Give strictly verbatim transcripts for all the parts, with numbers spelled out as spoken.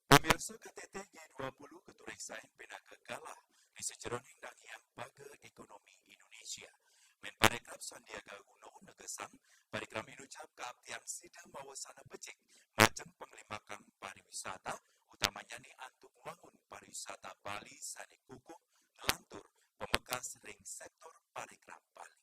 Pamirsa, K T T G dua puluh katuréksain pinaka galah di sajeroning nanggiang baga ékonomi Indonesia. Menparekraf Sandiaga Uno negesang, parekraf inucap kaaptian sida mawa sana becik majeng panglimbakang pariwisata, utamanyané antuk wangun pariwisata Bali sané kukuh nglantur pamekas ring sektor parekraf Bali.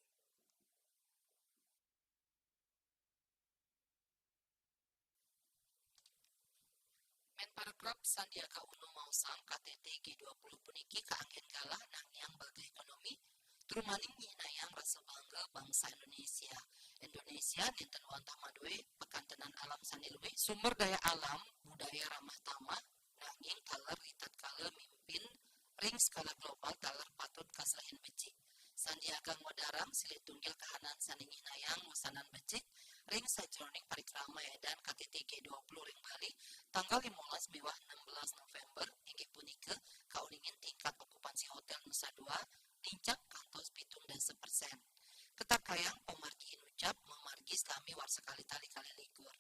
Menparekraf Sandiaga Uno maosang K T T G dua puluh puniki kaanggén galah nanggiang baga ékonomi, tur malih nyihnayang rasa bangga bangsa Indonesia. Indonesia nénten wantah madué pakantenan alam sané luih, sumber daya alam, budaya ramah tamah, nanging taler ritatkala mimpin ring skala global taler patut kaselehin becik. Sandiaga ngwedarang silih tunggil kahanan sané nyihnayang wesanan becik ring sajeroning parikrama édan K T T G dua puluh ring Bali tanggal limolas miwah enam belas November, inggih punika kauningin tingkat okupansi hotél Nusa Dua nincak kantos pitung dasa persen. Ketarkayang pamargi inucap mamargi sami warsa kalih tali kalih likur.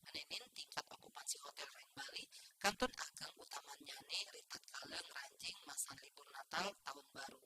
Ngenénin tingkat okupansi hotél ring Bali kantun ageng, utamannyané ritatkala ngranjing masan libur Natal Tahun Baru.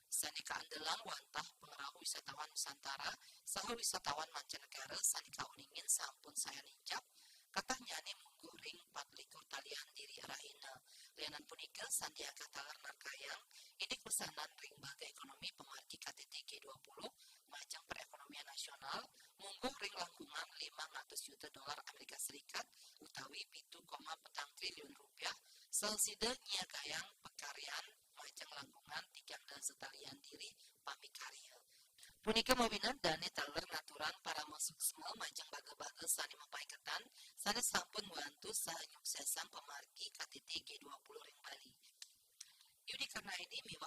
Sané kaandelang wantah pangrauh wisatawan Nusantara saha wisatawan mancanegara sané kauningin sampun sayan nincap, katahnyané mungguh ring patlikur talian diri rahina. Lianan punika, Sandiaga taler narkayang indik wesanan ring baga ékonomi pamargi K T T G dua puluh majeng perékonomian nasional mungguh ring langkungan limang atus juta dolar Amerika Serikat utawi pitu koma petang triliun rupiah, saha sida nyiagayang pakaryan majeng langkungan tigang dasa talian diri pamikarya. Punika mawinan dané taler ngaturang paramasuksma majeng baga-baga sané mapaiketan sané sampun ngwantu saha nyuksésang pamargi K T T G dua puluh ring Bali. Yudi Karnaini miwah